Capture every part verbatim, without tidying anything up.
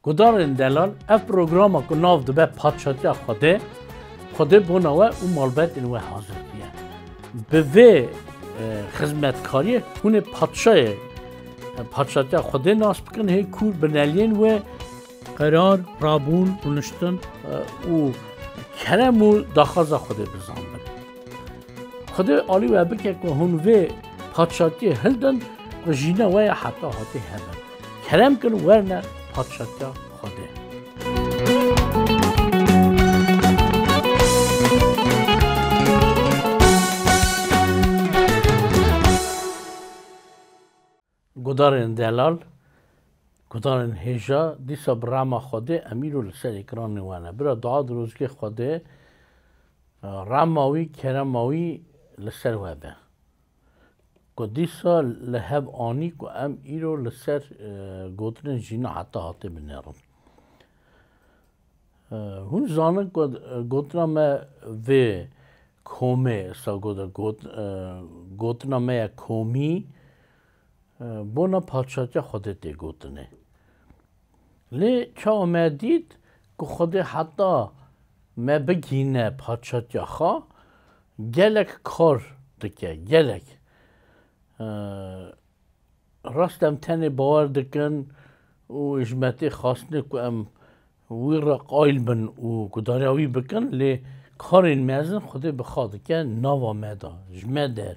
Gudarên delal, ev programa ku nav dibe Padşatiya Xwedê, Xwedê bona we û malbetên we hazir kiriye. Bi vê, e, xizmetkariyê hûn ê padşayê, e, Padşatiya Xwedê nas bikin, hê kûr bineliyên wê qerar, rabûn, rûniştin, e, û kerem û daxwaza Xwedê bizanbin. Xwedê alî we bike ku hûn vê padşatiyê hildin ku jîna we ya heta hatê hebin. Kerem kin werne padşatiya Xwedê. Gudarên delal, gudarên hêja, dîsa bi rehma Xwedê em îro li ser ekranê we ne. Bira dua dirozgê Xwedê, rehma wî, kerema wî li ser we be. Ku dîsa li hev anî ku em îro li ser, e, gotinên jîna heta hatê binêrin. E, hûn zanin ku, e, gotina me vê komê, esa got, got, e, gotina me ya komî, e, bona Padşatiya Xwedê tê gotinê. Lê çawa me dît ku Xwedê heta me bigihîne Padşatiya xwe, gelek kar dike, gelek. E, rast em tenê bawer dikin û ji me tê xwestinê ku em wî re qayil bin û gudariya wî bikin, lê karên mezin Xwedê bi xwe dike nava me de, ji me der.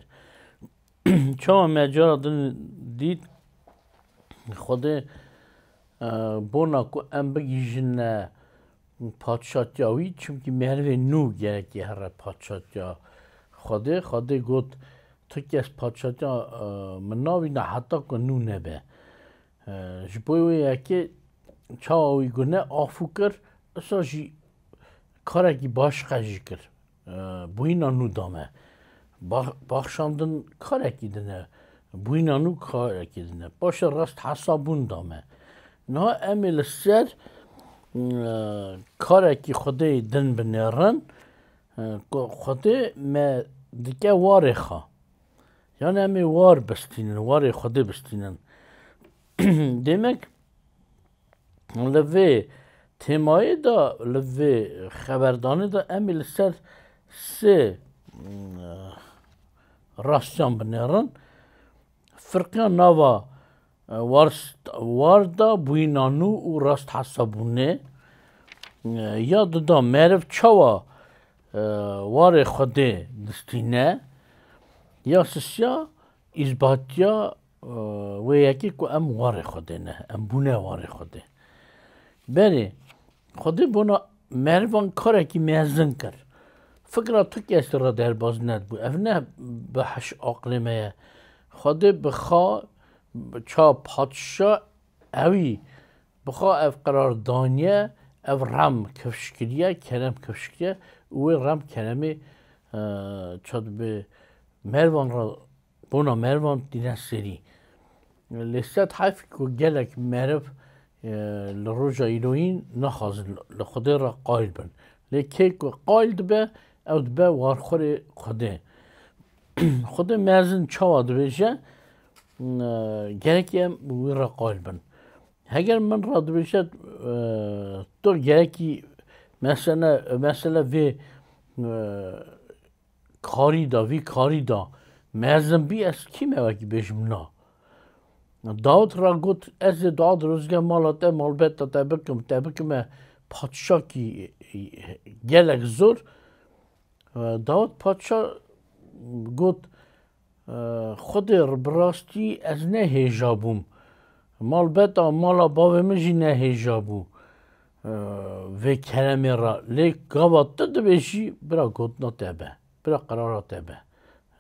Çawa me cara din dît, Xwedê, e, bona ku em bigihîjine padşatiya wî, çimkî merivê nû gerekî here padşatiya Xwedê. Xwedê got, tu kes padşatiya, e, min nabîne heta ku nû nebe. E, ji bo wê yekê çawa wî gune afû kir, isa jî karekî başqe jî kir. E, bûyîna nû da me. Ba-, baxşandin karekî din e, bûyîna nû karekî din e. Paşê rast hesabûn da me. Niha em ê li ser, e, karekî Xwedê din binêrin, e, ku Xwedê me dike warê xwe. Yanî em ê war bistînin, warê Xwedê bistînin. Demek li vê têmayê de, li vê xeberdanê de em ê li ser sê, mm, rastiyan binêrin. Firqiya nava, e, war, war da bûyîna nû û rast hesabûnê, e, ya dida meriv çawa, e, warê Xwedê distîne, ya sisiya îzbatiya, e, wê yekê ku em warê Xwedê ne, em bûne warê Xwedê. Berê, Xwedê bona merivan karekî mezin kir. Fikra tu kesî re derbaz nedibû. Ev ne bi heş aqilê me ye. Xwedê bi xwe, bi ça padşa ewî bi xwe ev qerar daniye, ev rem kifş kiriye, kerem kifş kiriye û wê rem keremê, e, ça dibe merivan re bona merivan tîne serî. Lê sed heyf ku gelek meriv, e, li roja îroyîn naxwazin li Xwedê re qayil bin. Lê kê ku qayil dibe, ew dibe warxwerê Xwedê. Xwedê mezin çawa dibêje, e, gerekî em wî re qayil bin. Heger min re dibêje, e, tu gerekî mesele, mesele vê, e, karî de, vî karî de mezin bî, ez kî me wekî bêjim na. Dawid re got, ez ê dua dirozge mala te, malbeta te bikim, te bikime padşakî gelek zor. Dawid padşa got, Xwedê bi rastî ez ne hêja bûm. Malbeta mala bavê min jî ne hêja bû, e, vê keremê re. Lê gava tu dibêjî, bira gotina te be. Bira qerara te be.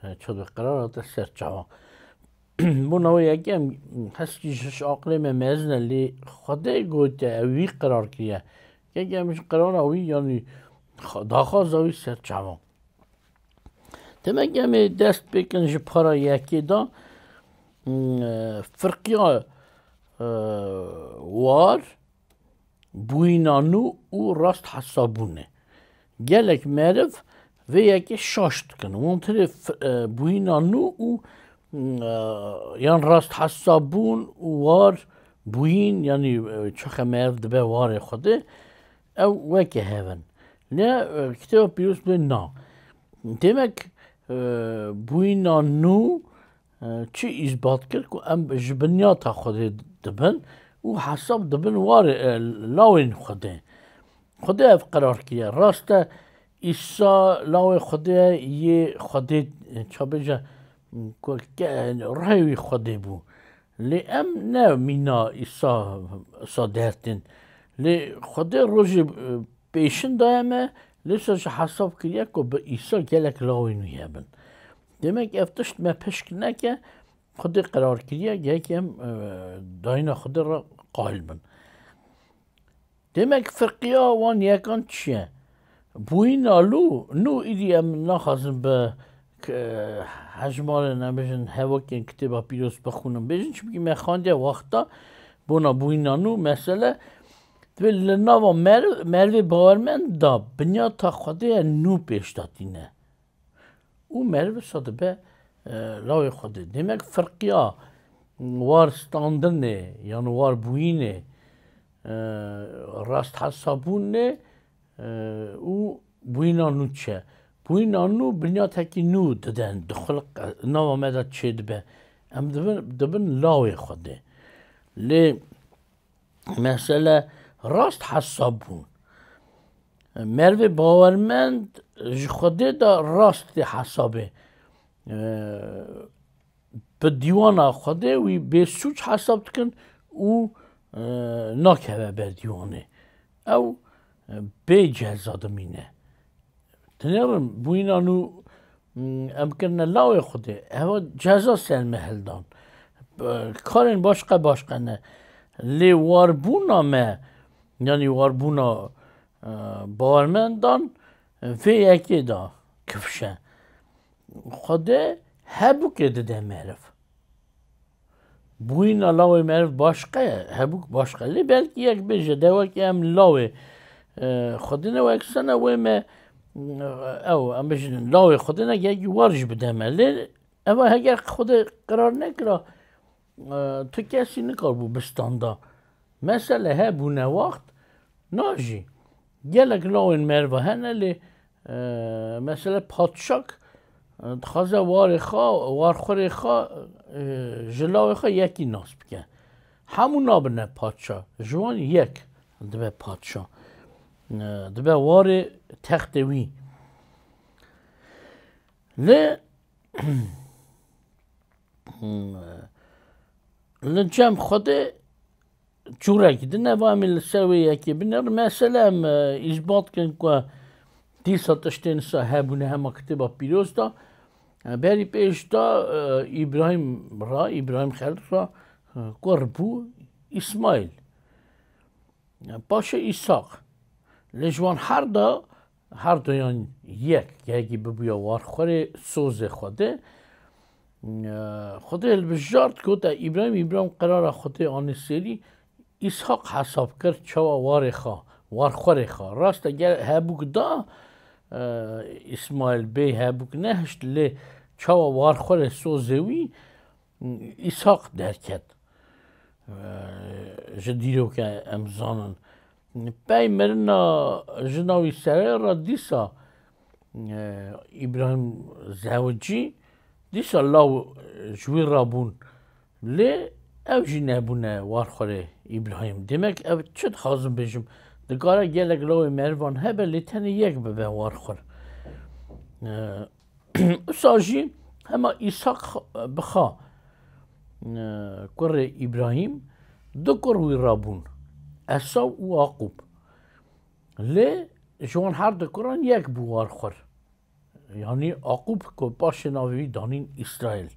E, çawa qerara te ser çawa. Bona wê yekem heskî ji aqilê me mezin e, lê Xwedê gotiye, ew wî qerar kiriye. Yekem ji qerara wî, yanî xa-, daxwaza wî ser çawa. Demek em ê dest pêkin ji para yekê de, mm, e, firqiya, e, war, bûyîna nû û rast hesabûnê. Gelek meriv vê yekê şaş dikin. Wan tirê f-, e, bûyîna nû û, mm, e, yan rast hesabûn û war Bûyîn, yanî, e, çaxa meriv dibe warê Xwedê, ew weke hev in. Lê, e, Kitêba Pîroz bê na. Demek, e, bûyîna nû, e, çi îsbat kir ku em ji binyata Xwedê dibin û hesab dibin warê, e, lawên Xwedê. Xwedê ev qerar kiriye. Rast e, Îsa lawê Xwedê yê Xwedê, e, ça bêje, ku ke-, ruhê wî Xwedê bû. Lê em ne mîna Îsa, Îsa dertên. Lê Xwedê rojê, e, pêşin daye me, lê wisa ji hesab kiriye ku bi Îsa gelek lawên wî hebin. Demek ev tişt me pişk neke, Xwedê qerar kiriye, gelek em, e, dayîna Xwedê re qayil bin. Demek firqiya wan yekan çi ye? Bûyîna lû, nû îdî em naxwazin bi k-, hejmarên, em bêjin, hevokên Kitêba Pîroz bixwînin, bêjin, çimkî me xandiye wexta bona bûyîna nû, mesele, divê li nava mer-, merivê bawermend de binyata Xwedê ye nû pêş de tîne. Û meriv wisa dibe, e, lawê Xwedê. Demek firqiya war standinê yan war bûyînê, e, rast hesabûnê, e, û bûyîna nû çi ye? Bûyîna nû binyatekî nû dide, dixuliqe, nava me de çêdibe. Em dibin, dibin lawê Xwedê. Lê mesele rast hesab bûn. Merivê bawermend ji Xwedê de rast tê hesabê. Bi dîwana Xwedê wî bêsûc hesab dikin û, e, nakeve ber dîwanê. Ew, e, bê ceza dimîne. Dinêrin bûyîna nû, mm, em kirine lawê Xwedê. Eva ceza ser me hildan. Karên başqe başqe ne. Lê warbûna me, yanî warbûna, e, bawermendan, e, vê yekê de kifş e. Xwedê hebûkê dide meriv. Bûyîna lawê meriv başqe ye, hebûk başqe. Lê belkî yek bêje, de wekî em lawê, e, Xwedê ne, wek sene wê me, e, ew, em bêjin, lawê Xwedê ne, gelkî war jî bide me. Lê eva heger Xwedê qerar nekira, e, tu kesî nikarbû bistanda. Mesele hebûne wext, na jî. Gelek lawên meriva hene lê, e, mesela padşak, e, dixwaze warê xwe, warxwerê xwe, e, ji lawê xwe yekî nas bike. Hemû nabine padşa. Ji wan yek dibe padşa. E, dibe warê textê wî. Lê, li cem Xwedê cûrekî din, eva em ê li ser wê yekê binêrin. Mesele em, e, îsbat kin ku dîsa tiştên wisa hebûne hema Kitêba Pîroz de. E, berî pêş de, e, Îbrahîm re, Îbrahîm Xelîl re, e, kur bû Îsmaîl. E, paşê Îshak. Lê ji wan her de, her duyan yek, yekî bibûya warxwerê sozê Xwedê. E, Xwedê hilbijart, gote Îbrahîm, Îbrahîm qerara Xwedê anî serî, Îshak hesab kir çawa warê xwe, warxwerê xwe. Rast e, ger hebûk da, e, Îsmaîl bê hebûk nehişt, lê çawa warxwerê sozê wî, Îshak derket. E, ji dîroke em zanin. Pey mirina jina wî Serê re dîsa, e, Îbrahîm zewicî, dîsa law ji wî re bûn. Lê ew jî nebûne warxwerê Îbrahîm. Demek ev çi dixwazim bêjim? Dikare gelek lawê merivan hebe, lê tenê yek bibe warxwer. E, Usa jî hema Îshak bixa, e, kurê Îbrahîm, du kur wî rabûn, Esaw û Aqûb. Lê ji wan her du kuran yek bû warxwer. Yanî Aqûb ku paşê navê wî danîn Îsraîl.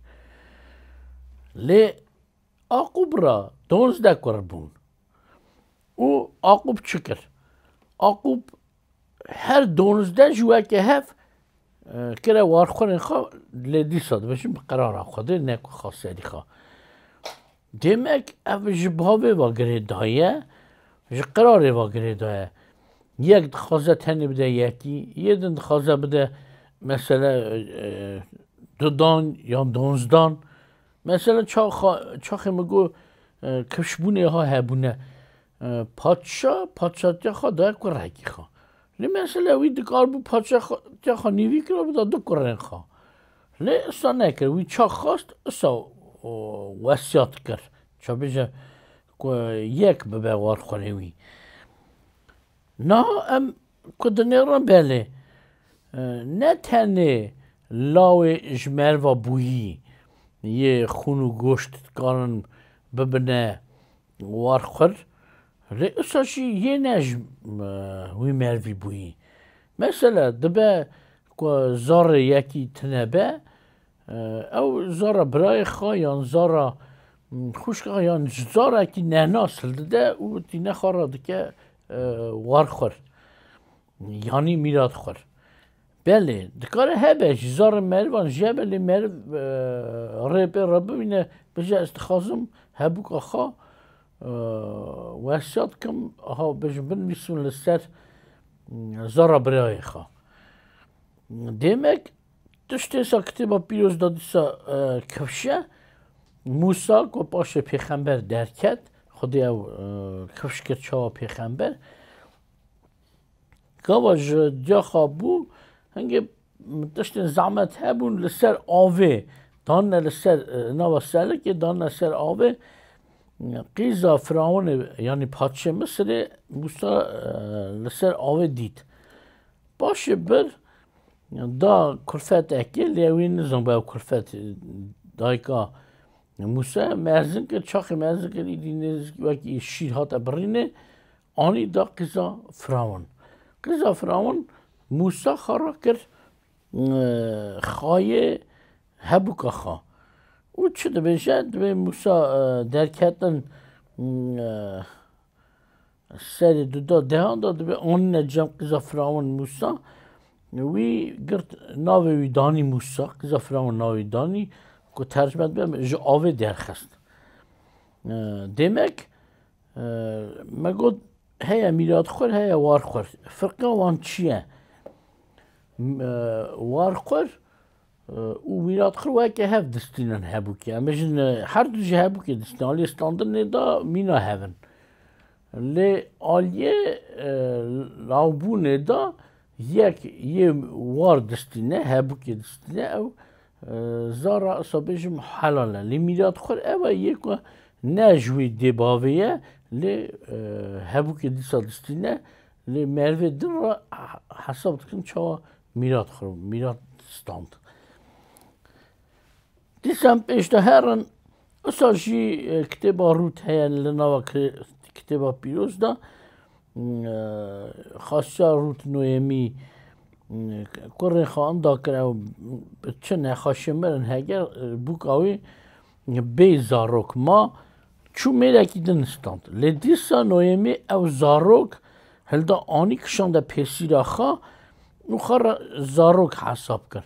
Lê Aqûb re donzdeh kur bûn. Û Aqûb çi kir? Aqûb her donzdeh ji weke hev, e, kire warxurên xwe, lê dîsa dibêjin bi qerara Xwedê, ne ku xaserî xwe. Demek ev ji bavê ve girêdaye, ji qerarê ve girêdaye. Yek dixwaze tenê bide yekî, yê din dixwaze bide, mesele, e, dudan yan donzdan. Mesela çaxa-, çaxê min got, e, kifşbûnê ha hebûne. E, padşa, padşatiya xwe daye kurekî xwe. Lê mesela wî dikar bû padşatiya xwe nîvî kira bida du kurên xwe. Lê isa nekir. Wî ça xwest, isa, o, wesiyat kir. Ça bêje ku yek bibe warxurê wî. Niha em ku dinêrin belê, e, ne tenê lawê ji merva bûyî yê xûn û goşt dikarin bibine warxur, lê isa jî yê ne ji, e, wî mervî bûyî. Mesela dibe ku zarê yekî tune be, e, ew zara birayê xwe yan zara, m, xwişka yan ji zarekî nenas hildide û tîne xwe re dike, e, warxur. Yanî mîratxur. Belê, dikare hebe jî zarê merivan jî hebe, lê meriv, e, rê pê re bibîne, bêje ez dixwazim hebûka xwe, e, wesiyat kim, aha, bêjim binivîsim li ser, m, zara birayê xwe. Demek, tiştê sa kitêba pîroz de dîsa, e, kifşe, Mûsa ku paşê pêxember derket, Xwedê ew, e, kifş kir çawa pêxember. Gava ji diyaxa bû, hingê tiştên zehmet hebûn li ser avê, danine li ser, e, nava selikê, danine ser avê, qîza Firawunê, yanî padşê Misirê, Mûsa, e, li ser avê dît. Paşê bir da kulfetekê, lê wî nizan bû ew kulfet, e, dayika Mûsa mezin kir, çaxê mezin kir, îdî nêzîk wekî şîr hate birînê, anî da qîza Firawun. Qîza Firawun Mûsa xwe rakir, e, xayê hebûka xwe. Û çi dibêje? Dibê Mûsa, e, derketin, e, serê duda dehan da, dibê anîne cem qîza Firawun Mûsa. Wî girt navê wî danî Mûsa, qîza Firawun navê wî danî, ku tercime dibe ji avê derxist. E, demek, e, me got heye mîratxwir, heye warxwir. Firqa wan çi ye? M-, e, warxwir, e, û mîratxwir weke hev distînin hebûkê. Em bêjin, e, her du jî hebûkê distînin. Aliyê standinê de mîna hev in. Lê aliyê, e, lawbûnê de yek yê war distîne, hebûkê distîne, ew, e, zara, isa bêjim, helal e. Lê mîratxwir ew e yê ku ne ji wî dê bavê ye, lê, e, hebûkê dîsa distîne, lê merivê din re he-, hesab dikin çawa mîratxwir, mîrat stand. Dîsa em pêş de herin, isa jî, e, kitêba Rût heye li nava ki-, kitêba pîroz de, e, xasiya Rût Noyemî, e, kurê xwe inda kir, ew bi çi nexweşê mirin heger, e, bûka wî bê zarok ma, çû mêrekî din stand. Lê dîsa Noyemî ew zarok hilda anî kişande pêsîra xwe û xwe re zarok hesab kir.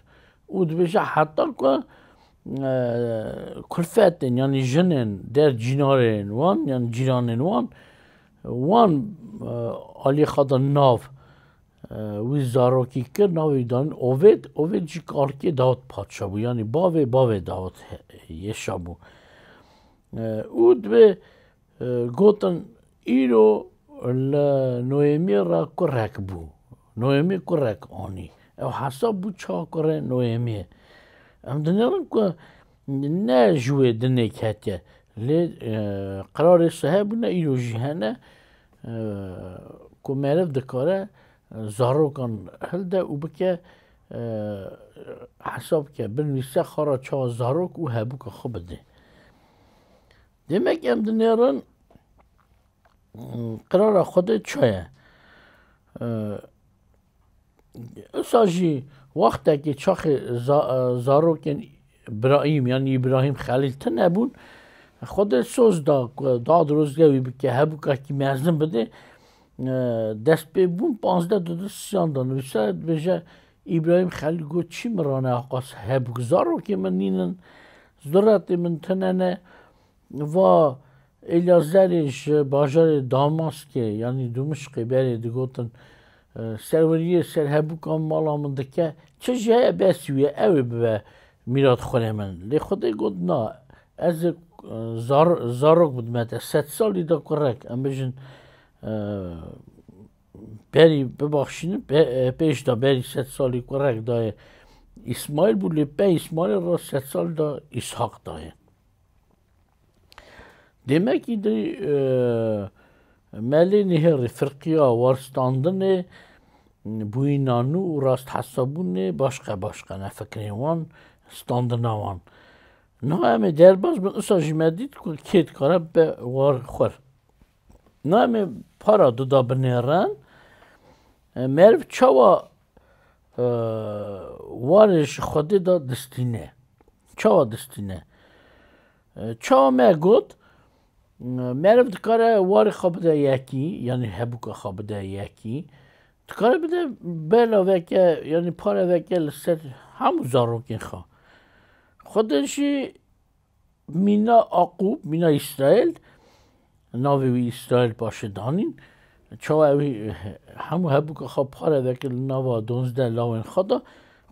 Û dibêje heta ku, e, kulfetên, yanî jinên der cînarên wan, yan cîranên wan, wan, e, alî xwe de nav, e, wî zarokî kir, navê wî dan Ovêd, Ovêd jî kalkê Dawid padşa bû, yanî bavê bavê Dawid he-, Yeşa bû. E, û dibê, e, gotin, îro li Noyemiyê re kurek bû. Noyemiyê kurek anî. Ew hesab bû çawa kurê Noyemiyê. Em dinêrin ku ne ji wê dinê ketiye. Lê, e, qirarê sihe bûne, îro jî hene, e, ku meriv dikare, e, zarokan hilde û bike, e, hesab bike, binivîse xwe re çawa zarok û hebûka xwe bide. Demek em dinêrin, qirara Xwedê çi ye? E, Usa jî wextekî çaxê za-, zarokên Îbrahîm, yanî Îbrahîm Xelîl tune bûn, Xwedê soz da ku da dirozge wî bike, hebûkekî mezin bide. E, dest pê bûn panzdeh dudu siyan da nivîse, dibêje, Îbrahîm Xelîl got, çi mirane aqas hebûk, zarokê min nînin, zuretê min tune ne. Va Elyazerê ji bajarê Damaskê, yanî Dimişqê berê digotin, e, serweriyê ser hebûka mala min dike, çi jî heye besî wî ye, ew ê bibe mîratxurê min. Lê Xwedê got, na, ez ê e, zar-, zarok bidime te, sed salî da kurek. Em bêjin, e, berî bibaxşînin, be-, e, pêş da berî sed salî kurek dayê Îsmaîl bû, lê pey Îsmaîl re sed salî da Îshaq dayê. Demek ki di, e, me lê nihêrî firqiya warstandinê, bûyîna nû û rasthesabûnê başqe başqe ne fikrên wan, standina wan. Niha em ê derbas bin, usa jî me dît ku kê dikare be war xwir. Niha em ê para du da binêrin, e, meriv çawa, e, warê ji Xwedê de distîne? Çawa distîne? E, çawa me got, e, meriv dikare warê xwe bide yekî, yanî hebûka xwe bide yekî, dikare bide belaveke, yanî pareveke li ser hemû zarokên xwe. Xwedê jî mîna Aqûb, mîna Îsraîl, navê wî Îsraîl paşê danîn. Çawa ew ê hemû hebûka xwe pareveke li nava donzdeh lawên xwe de.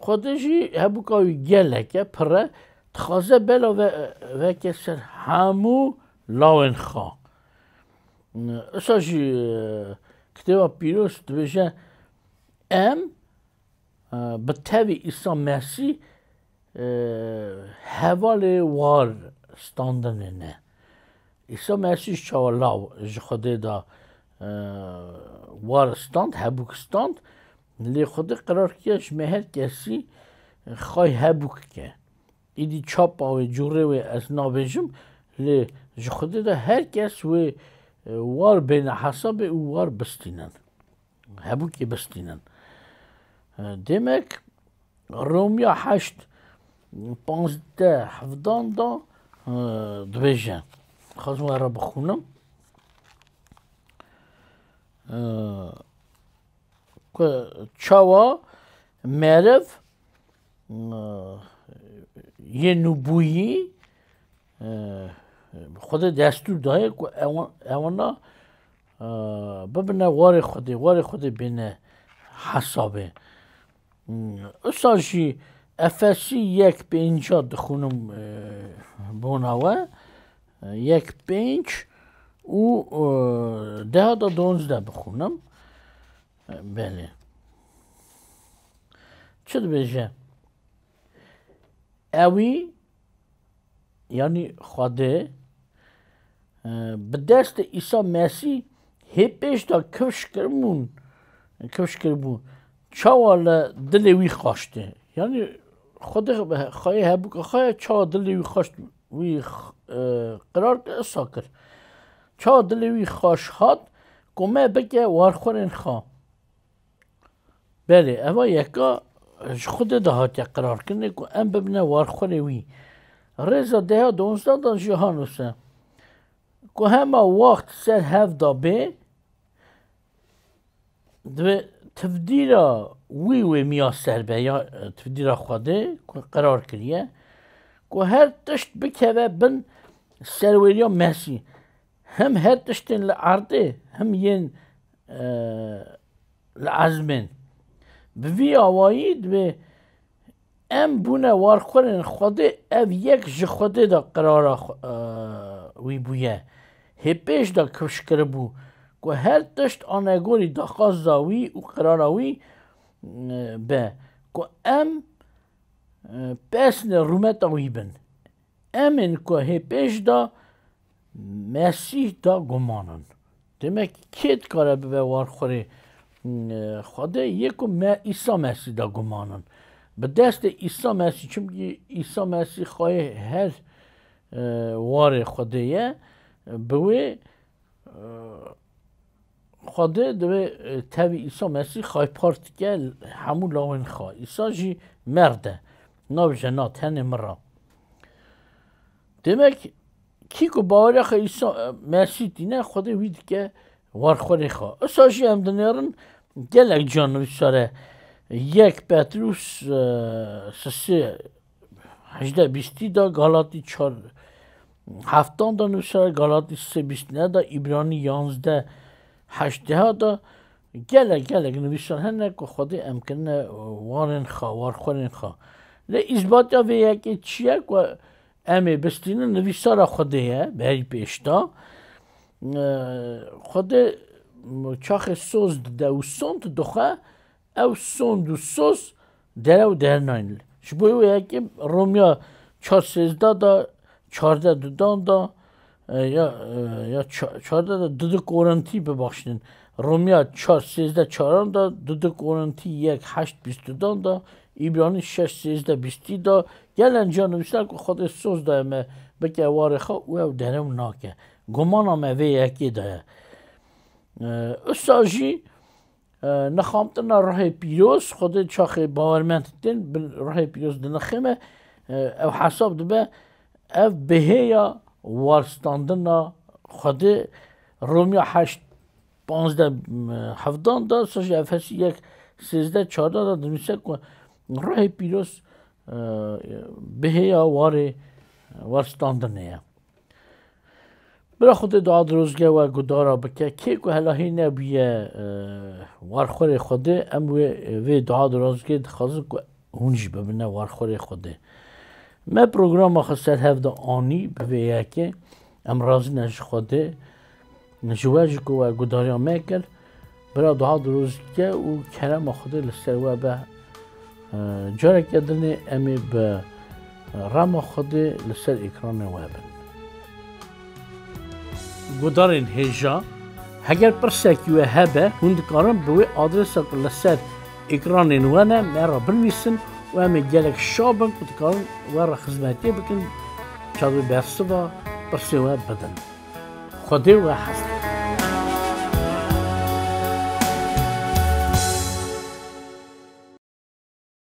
Xwedê jî hebûka wî gelek e, pir e, dixwaze bela ve-, veke ser hemû lawên xwe. Usa jî, e, Kitêba Pîroz dibêje, em, e, bi tevî Îsa Mesîh, e, hevalê war standinê ne. Îsa Mesîh çawa law ji Xwedê de, e, war stand, hebûk stand, lê Xwedê qerar kiriye ji me her kesî xay hebûk ke. Îdî çapa wê, cûrê wê ez nabêjim, lê ji Xwedê de her kes wê, e, war bêne hesabê û war bistînin. Hebûkê bistînin. E, demek Romya heşt, panzdeh, hevdan da, e, dibêje. Xwazim we re bixwînim. E, ku çawa meriv, e, yê nûbûyî, e, Xwedê destûr daye ku ewan-, ewana, e, bibine warê Xwedê, warê Xwedê bêne hesabê. Hmm, usa jî Efesî yek pênca dixwînim, e, bona we, e, yek pênc û, e, deha da donzdeh bixwînim. E, belê. Çi dibêje? Ewî, yanî Xwedê, e, bi destê Îsa Mesîh hê pêş de kifş kiribûn, kifş kiribû. Çawa li dilê wî xaştê? Yanî Xwedê xayê hebûka xwe ye, çawa dilê wî xaşt, wî, e, qirar kir, isa kir. Çawa dilê wî xaş hat, ku me bike warxwerên xwe. Belê, eva yeka ji Xwedê de hatiye qirarkirinê ku em bibine warxwerê wî. Rêza deha donzdeh de jî ha nûse. Ku hema wext ser hev de bê, divê tivdîra wî wê miya ser be, ya, e, tivdîra Xwedê ku qirar kiriye, ku her tişt bikeve bin serweriya Mesîh. Hem her tiştên li erdê, hem yên, e, li ezmên. Bi vî awayî divê em bûne warxwerên Xwedê, ev yek ji Xwedê de qirara xwe-, e, wî bûye. Hê pêş de kifş kiribû ku her tişt anegorî daxwaza wî û qirara wî, e, be, ku em, e, pesnê rûmeta wî bin. Em ên ku hê pêş de Mesîh de guman in. Demek kê dikare bibe warxwerê, e, Xwedê? Yê ku me Îsa Mesîh de guman in. Bi destê Îsa Mesîh, çimkî Îsa Mesîh xayê her, e, warê Xwedê ye, bi wê, e, Xwedê divê, e, tevî Îsa Mesîh xaypar dike hemû lawên xwe. Îsa jî merde. Nabêje na tenê min re. Demek kî ku baweriya xwe Îsa, e, Mesîh tîne, Xwedê wî dike warxwerê xwe. Usa jî em dinêrin gelek ca nivîsare. Yek Petrûs, e, sisê hejdeh bîstî de, Galatî çar heftan de nivîsare, Galatî sê bîst ne de, Îbranî yanzdeh heştdeha de, gelek, gelek nivîsar hene ku Xwedê em kirine warên xwe, warxwerên xwe. Lê îsbatiya vê yekê çi ye ku Em ê bistînin nivîsara Xwedê ye, berî pêş de. E, Xwedê çaxê soz dide û sond dixwe, ew sond û soz derew dernayne. Ji bo wê yekê Romya çar sêzdeh de, çardeh dudan de, e, ya, e, ya ça-, çardeh de, dudu Korintî, bibaxşînin. Romya çar sêzdeh çaran de, dudu Korintî yek heşt bîst dudan de, Îbranî şeş sêzdeh bîstî de, gelen ca nivîsar ku Xwedê soz daye me bike warê xwe û ew derew nake. Gumana me vê yekê de ye. E, usa jî, e, nixamtina Ruhê Pîroz, Xwedê çaxê bawermend tên, bi Ruhê Pîroz dinixê me, e, ew hesab dibe, ev bihêya warstandina Xwedê, Romya heşt, panzdeh, hevdan de, sa jî Efesî yek sêzdeh çardeh de dinivîse ku Ruhê Pîroz, e, bihêya warê warstandinê ye. Bira Xwedê dua dirozge we gudara bike. Kê ku helahî nebûye, e, warxwerê Xwedê, em wê, vê dua dirozgê dixwazin ku hûn jî bibine warxwerê Xwedê. Me programa xwe ser hev de anî bi vê yekê. Em razî ne ji Xwedê. Ji we jî ku we gudariya me kir. Bira dua dirozge û kerema Xwedê li ser we be. E, careke dinê em ê bi rema Xwedê li ser ekranê we bin. Gudarên hêja, heger pirsekî we hebe, hûn dikarin bi wê adresa ku li ser ekranên we ne, me re binivîsin û em ê gelek şa bin ku dikarin we re xizmetiyê bikin, çavê bersiva pirsê we bidin. Xwedê we hezir.